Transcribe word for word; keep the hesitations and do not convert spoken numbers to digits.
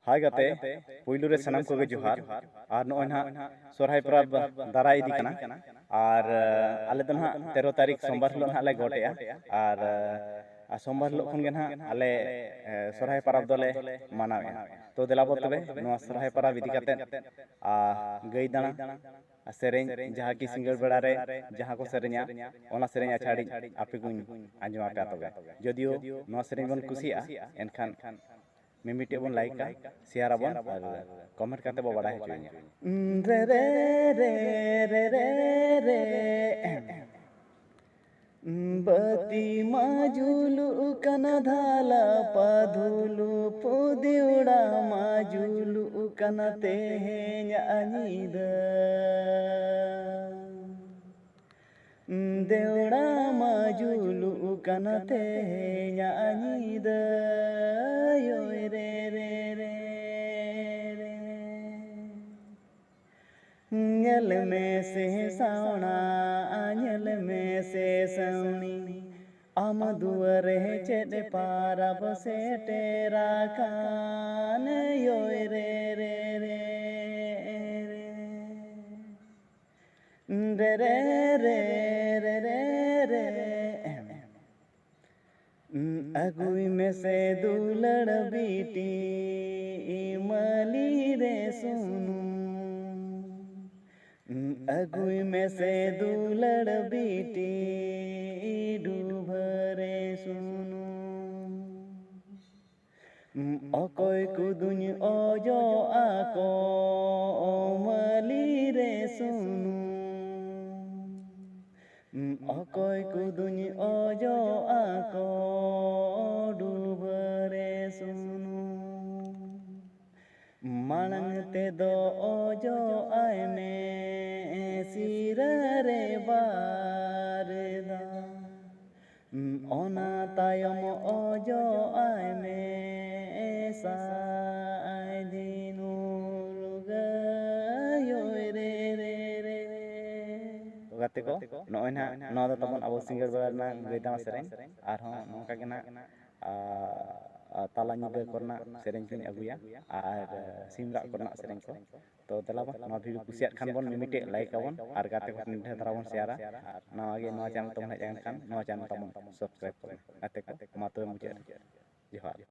ᱦᱟᱭ ᱜᱟᱛᱮ, ᱯᱩᱭᱞᱩ ᱨᱮ ᱥᱟᱱᱟᱢ ᱠᱚᱜᱮ ᱡᱚᱦᱟᱨ᱾ ᱟᱨ ᱱᱚᱜᱼᱚᱭ ᱱᱟᱦᱟᱜ ᱥᱚᱨᱦᱟᱭ ᱯᱚᱨᱚᱵᱽ ᱫᱟᱨᱟᱭ ᱤᱫᱤ ᱠᱟᱱᱟ᱾ ᱟᱨ, ᱟᱞᱮ ᱫᱚ ᱱᱟᱦᱟᱜ ᱛᱮᱨᱚ ᱛᱟᱹᱨᱤᱠᱷ ᱥᱳᱢᱵᱟᱨ ᱦᱤᱞᱳᱜ ᱱᱟᱦᱟᱜ ᱞᱮ ᱜᱚᱴᱮᱜᱼᱟ᱾ ᱟᱨ, ᱟᱨ ᱥᱳᱢᱵᱟᱨ ᱦᱤᱞᱳᱜ ᱠᱷᱚᱱ ᱜᱮ ᱱᱟᱦᱟᱜ ᱟᱞᱮ, ᱮ, ᱥᱚᱨᱦᱟᱭ ᱯᱚᱨᱚᱵᱽ ᱫᱚᱞᱮ ᱢᱟᱱᱟᱣᱮᱫᱼᱟ᱾ ᱛᱚ ᱫᱮᱞᱟ ᱵᱚ ᱛᱚᱵᱮ ᱱᱚᱣᱟ ᱥᱚᱨᱦᱟᱭ ᱯᱚᱨᱚᱵᱽ ᱤᱫᱤ ᱠᱟᱛᱮᱫ, ᱟ, ᱜᱟᱹᱭ ᱫᱟᱬᱟ ᱟᱨ ᱥᱮᱨᱮᱧ, ᱡᱟᱦᱟᱸ ᱠᱤ ᱥᱤᱸᱜᱟᱹᱲ ᱵᱮᱲᱟ ᱨᱮ ᱡᱟᱦᱟᱸ ᱠᱚ ᱥᱮᱨᱮᱧᱟ, ᱚᱱᱟ ᱥᱮᱨᱮᱧ ᱟᱪᱷᱟᱲᱤᱧ ᱟᱯᱮ ᱠᱚᱧ ᱟᱸᱡᱚᱢ ᱟᱯᱮᱭᱟ᱾ ᱛᱚᱵᱮ ᱡᱚᱫᱤᱭᱳ ᱱᱚᱣᱟ ᱥᱮᱨᱮᱧ ᱵᱚᱱ ᱠᱩᱥᱤᱭᱟᱜᱼᱟ, ᱮᱱᱠᱷᱟᱱ ᱢᱤᱢᱤᱫᱴᱮᱡ ᱵᱚᱱ ᱞᱟᱭᱤᱠᱟ, ᱥᱮᱭᱟᱨ ᱟᱵᱚᱱ ᱟᱨ ᱠᱚᱢᱮᱱᱴ ᱠᱟᱛᱮ ᱵᱚ ᱵᱟᱲᱟᱭ ᱦᱚᱪᱚᱭᱟ᱾ ᱨᱮ ᱨᱮ ᱨᱮ ᱨᱮ ᱨᱮ ᱨᱮ ᱮᱢ᱾ ᱵᱟᱹᱛᱤ ᱢᱟ ᱡᱩᱞᱩᱜ ᱠᱟᱱᱟ ᱫᱷᱟᱞᱟ ᱯᱟᱫᱷᱩᱞᱩ ᱯᱩᱫᱤᱣᱲᱟ ᱢᱟ ᱡᱩᱞᱩᱜ ᱠᱟᱱᱟ ᱛᱮᱦᱮᱧᱟᱜ ᱧᱤᱫᱟᱹ᱾ ᱫᱮᱣᱲᱟ ᱢᱟ ᱡᱩᱞᱩᱜ ᱠᱟᱱᱟ ᱛᱮᱦᱮᱧᱟᱜ ᱧᱤᱫᱟᱹ᱾ ᱭᱳᱭ ᱨᱮ ᱨᱮ ᱨᱮ ᱨᱮ᱾ ᱧᱮᱞ ᱢᱮᱥᱮ ᱥᱟᱣᱲᱟ, ᱧᱮᱞ ᱢᱮᱥᱮ ᱥᱟᱣᱲᱤ, ᱟᱢ ᱫᱩᱣᱟᱹᱨ ᱨᱮ ᱪᱮᱫ ᱯᱟᱨᱟᱵᱽ ᱥᱮᱴᱮᱨ ᱟᱠᱟᱱ᱾ ᱭᱳᱭ ᱨᱮ ᱨᱮ ᱨᱮ ᱨᱮ᱾ ᱨᱮ ᱨᱮ ᱨᱮ ᱨᱮ ᱨᱮ ᱨᱮ ᱮᱢ᱾ ᱟᱹᱜᱩᱭ ᱢᱮᱥᱮ ᱫᱩᱞᱟᱹᱲ ᱵᱤᱴᱤ ᱢᱟᱹᱞᱤ ᱨᱮ ᱥᱩᱱᱩᱢ᱾ ᱟᱹᱜᱩᱭ ᱢᱮᱥᱮ ᱫᱩᱞᱟᱹᱲ ᱵᱤᱴᱤ ᱰᱩᱵᱷᱟᱹ ᱨᱮ ᱥᱩᱱᱩᱢ᱾ ᱚᱠᱚᱭ ᱠᱚᱫᱚᱧ ᱚᱡᱚᱜ ᱟᱠᱚ ᱢᱟᱹᱞᱤ ᱨᱮ ᱥᱩᱱᱩᱢ᱾ ᱚᱠᱚᱭ ᱠᱚᱫᱚᱧ ᱚᱡᱚᱜ ᱟᱠᱚ ᱰᱩᱵᱟᱹ ᱨᱮ ᱥᱩᱱᱩᱢ᱾ ᱢᱟᱲᱟᱝ ᱛᱮᱫᱚ ᱚᱡᱚᱜ ᱟᱭ ᱢᱮ ᱥᱤᱨᱟᱹ ᱨᱮ ᱵᱟᱨ ᱫᱷᱟᱣ᱾ ᱚᱱᱟ ᱛᱟᱭᱚᱢ ᱚᱡᱚᱜ ᱟᱭ ᱢᱮ ᱥᱟᱭ ᱫᱤᱱᱩ ᱨᱩᱜᱟᱹᱭᱚᱭ ᱨᱮ ᱨᱮ ᱨᱮ᱾ ᱛᱚ ᱜᱟᱛᱮ ᱠᱚ, ᱱᱚᱜᱼᱚᱭ ᱱᱟᱦᱟᱜ ᱱᱚᱣᱟ ᱫᱚ ᱛᱟᱵᱚᱱ ᱟᱵᱚ ᱥᱤᱸᱜᱟᱹᱲ ᱵᱮᱲᱟ ᱨᱮᱱᱟᱜ ᱜᱟᱹᱭ ᱫᱟᱬᱟ ᱥᱮᱨᱮᱧ᱾ ᱟᱨᱦᱚᱸ ᱱᱚᱝᱠᱟ ᱜᱮ ᱱᱟᱦᱟᱜ, ᱟ, ᱛᱟᱞᱟ ᱧᱤᱫᱟᱹ ᱠᱚᱨᱮᱱᱟᱜ ᱥᱮᱨᱮᱧ ᱠᱚᱧ ᱟᱹᱜᱩᱭᱟ ᱟᱨ ᱥᱤᱢ ᱨᱟᱜ ᱠᱚᱨᱮᱱᱟᱜ ᱥᱮᱨᱮᱧ ᱠᱚ᱾ ᱛᱚ ᱫᱮᱞᱟ ᱵᱚᱱ, ᱱᱚᱣᱟ ᱵᱷᱤᱰᱤᱭᱳ ᱠᱩᱥᱤᱭᱟᱜ ᱠᱷᱟᱱ ᱵᱚᱱ ᱢᱤᱢᱤᱫᱴᱮᱡ ᱞᱟᱭᱤᱠ ᱟᱵᱚᱱ ᱟᱨ ᱜᱟᱛᱮ ᱠᱚ ᱴᱷᱮᱱ ᱰᱷᱮᱨ ᱫᱷᱟᱨᱟ ᱵᱚᱱ ᱥᱮᱭᱟᱨᱟ᱾ ᱱᱟᱣᱟ ᱜᱮ ᱱᱚᱣᱟ ᱪᱮᱱᱮᱞ ᱛᱟᱵᱚᱱ ᱦᱮᱡ ᱟᱠᱟᱱ ᱠᱷᱟᱱ ᱱᱚᱣᱟ ᱪᱮᱱᱮᱞ ᱛᱟᱵᱚᱱ ᱥᱟᱵᱥᱠᱨᱟᱭᱤᱵ ᱠᱚᱵᱚᱱ ᱜᱟᱛᱮ ᱠᱚ᱾ ᱢᱟ ᱛᱚᱵᱮ ᱢᱩᱪᱟᱹᱫ ᱨᱮ ᱡᱚᱦᱟᱨ᱾